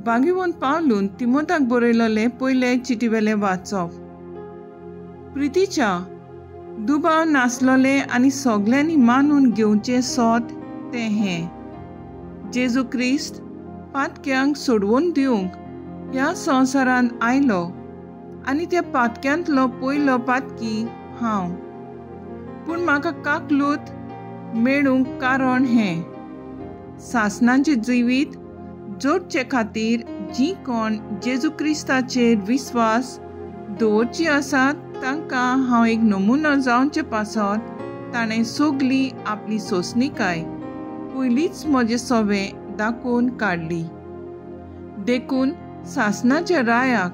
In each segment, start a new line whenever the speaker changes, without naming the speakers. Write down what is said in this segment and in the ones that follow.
भाग्यवंत पावलून तिमोताक बरयलोलें पयले चिटीवेलें वाचप. प्रितीच्या दुबाव नासलोलें आनी सगल्यांनी मानून घेवचें सोद तें हें, जेजू क्रिस्त पातक्यांक सोडवून दिवंक ह्या संवसारांत आयलो आनी त्या पातक्यांतलो पयलो पातकी हांव. पूण म्हाका काकलूत मेळूंक कारण हें, सासणाचें जिवीत जोडचे खातीर जीं कोण जेजू क्रिस्ताचेर विस्वास दवरचीं आसात तांकां हांव एक नमुनो जावचे पासत ताणें सगली आपली सोंसणीकाय पयलींच म्हजें सवें दाखोवन काडली. देखून सासणाच्या रायाक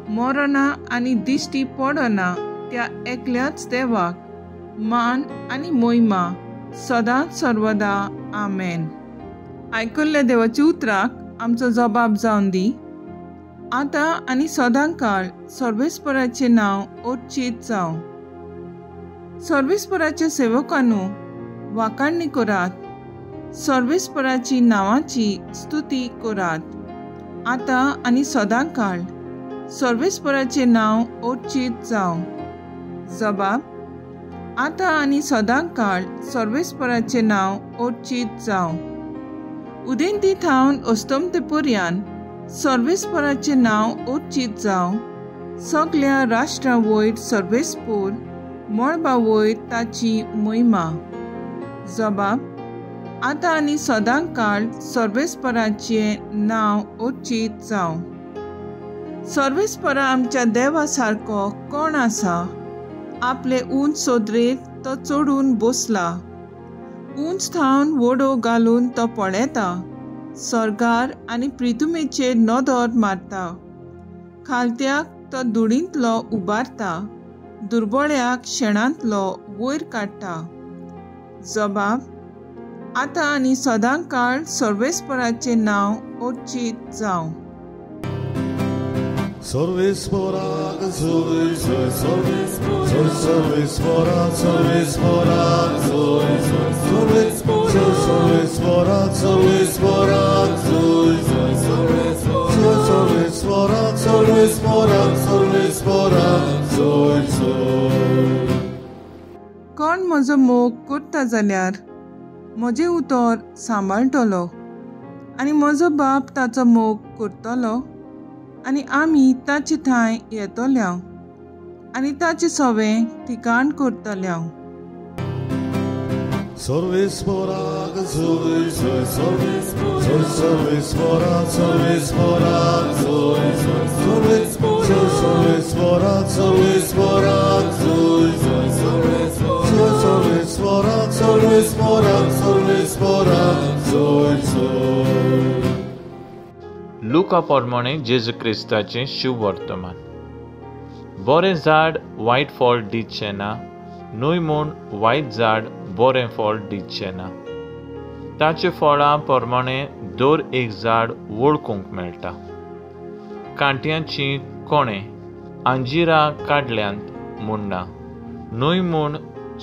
मरना आनी दिश्टी पडना त्या एकल्याच देवाक मान आनी मोहिमा सदांच सर्वदा. आमेन. आयकल्ल्या देवाच्या उतराक आमचो जबाब जावन दी. आतां आनी सदां काळ सर्वेस्पराचें नांव अर्चीत जावं. सर्वेस्पराच्या सेवकांनो वाखाणणी करात, सर्वेस्पराची नांवाची स्तुती करात. आतां आनी सदां काळ सर्वेस्पराचें नांव अर्चीत जावं. जबाब: आतां आनी सदां काळ सर्वेस्पराचें नांव अर्चीत जावं. उदेंती थावन अस्तमते पर्यान सर्वेस्पराचें नांव अर्चीत जावं. सगल्या राष्ट्रां वयर सर्वेस्पोर मळबा वयर ताची महिमा. जबाब: आतां आनी सदां काळ सर्वेस्पराचें नांव अर्चीत जावं. सर्वेस्परा आमच्या देवा सारको कोण आसा? आपले उंच सोदरेर तो चडून बसला, उंच थावन वडो घालून तो पळयता, सर्गार आनी प्रितुमेचेर नदर मारता. खालत्याक तो धुळींतलो उबारता, दुर्बळ्याक शेणांतलो वयर काडटा. जबाब: आतां आनी सदां काळ सर्वेस्पराचें नांव अर्चीत जावं.
सर्वेस्पराक जोय जोय सर्वेस्पराक सर्वेस्पराक जोय जोय सर्वेस्पराक सर्वेस्पराक जोय जोय सर्वेस्पराक सर्वेस्पराक सर्वेस्पराक जोय जोय.
कोण म्हजो मोग करता जाल्यार म्हजें उतर सांबाळटलो आनी म्हजो बाप ताचो मोग करतलो आनी आमी ताचे ठांय येतल्या आनी ताचे सवें ठिकाण करतल्या.
सर्वेस्पराक जोय जोय सर्वेस्पराक सर्वेस्पराक जोय जोय सर्वेस्पराक सर्वेस्पराक जोय जोय सर्वेस्पराक सर्वेस्पराक सर्वेस्पराक जोय जोय.
लुका प्रमाणे जेजू क्रिस्ताचें शुभवर्तमान. बरें झाड वायट फळ दिवचें ना, न्हय म्हूण वायट झाड बरें फळ दिवचें ना. ताचे फळां प्रमाणे दर एक झाड वळखूंक मेळटा. कांट्यांची कोणें अंजिरां काडल्यांत म्हूण ना, न्हय म्हूण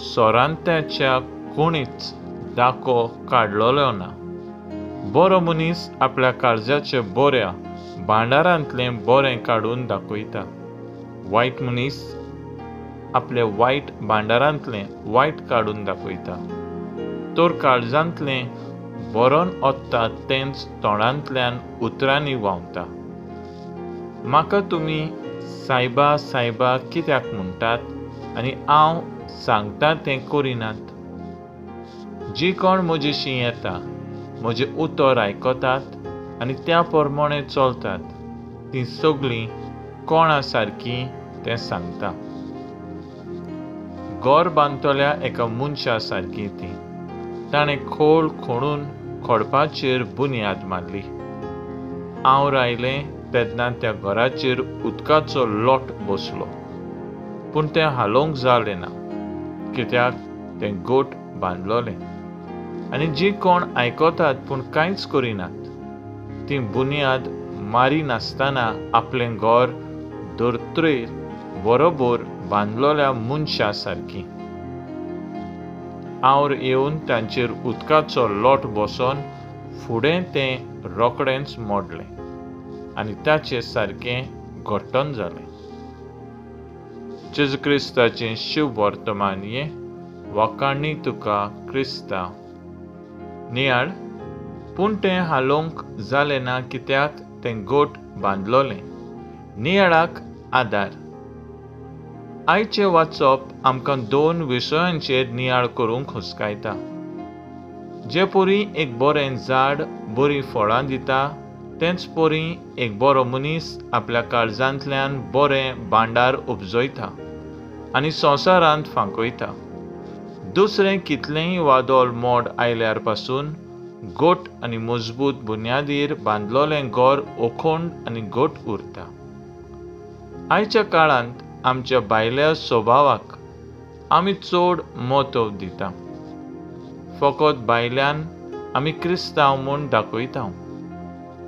सोरांत्याच्या कोणीच दाको काडलेलो ना. बरो मनीस आपल्या काळजाच्या बऱ्या भांडारांतलें बरें काडून दाखयता. वायट मनीस आपल्या वायट भांडारांतलें वायट काडून दाखयता. तर काळजांतलें बरोन ओत्ता तेंच तोंडांतल्यान उतरांनी व्हांवता. म्हाका तुमी सायबा सायबा कित्याक म्हणटात आनी हांव सांगता तें करिनात? जी कोण म्हजेशी येता, म्हजें उतर आयकतात आनी त्या प्रमाणे चलतात, तीं सगळीं कोणा सारकीं तें सांगता. घर बांदतल्या एका मनशा सारकी ती. ताणें खोल खणून खडपाचेर बुन्याद मारली. आंवर आयलें तेन्ना त्या घराचेर उदकाचो लोट बसलो, पूण तें हालोवंक जालें ना, कित्याक तें गोट बांदलोलें. आनी जी कोण आयकतात पूण कांयच करिनात, ती बुन्याद मारी नासतना आपलें घर धर्तरेर बरोबर बांदलोल्या मनशा सारकी. आंवर येवन तांचेर उदकाचो लोट बसोन फुडें तें रोखडेंच मोडलें. आनी ताचें सारकें घट्टण जालें. जेजू क्रिस्ताचें शुभ वर्तमान हें. वाखाणी तुका क्रिस्ता. नियाळ. पूण तें हालोवंक जालें ना कित्याक तें गोट बांदलोलें. नियाळाक आदार. आयचें वाचप आमकां दोन विशयांचेर नियाळ करूंक हुस्कायता. जे परी एक बरें झाड बरीं फळां दिता, तेंच परी एक बरो मनीस आपल्या काळजांतल्यान बरें भांडार उपजयता आनी संवसारांत फांकयता. दुसरें कितलेंय वादळ मोड आयल्यार पासून गोट आनी मजबूत बुन्यादीर बांदलोलें घर ओखोंड आनी गोट उरता. आयच्या काळांत आमच्या भायल्या स्वभावाक आमी चड म्हत्व दिता. फकत भायल्यान आमी क्रिस्तांव म्हूण दाखयता,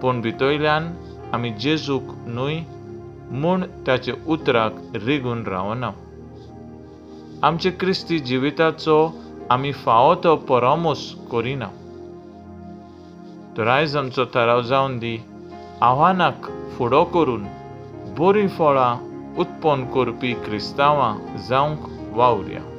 पूण भितरल्यान आमी जेजूक न्हय म्हूण ताच्या उतराक रिगून रावना. आमच्या क्रिस्ती जिविताचो आमी फावो तो परामोस करिना. तर आयज आमचो थाराव जावन दी आव्हानाक फुडो करून बरीं फळां उत्पन्न करपी क्रिस्तांवां जावंक वावुरया.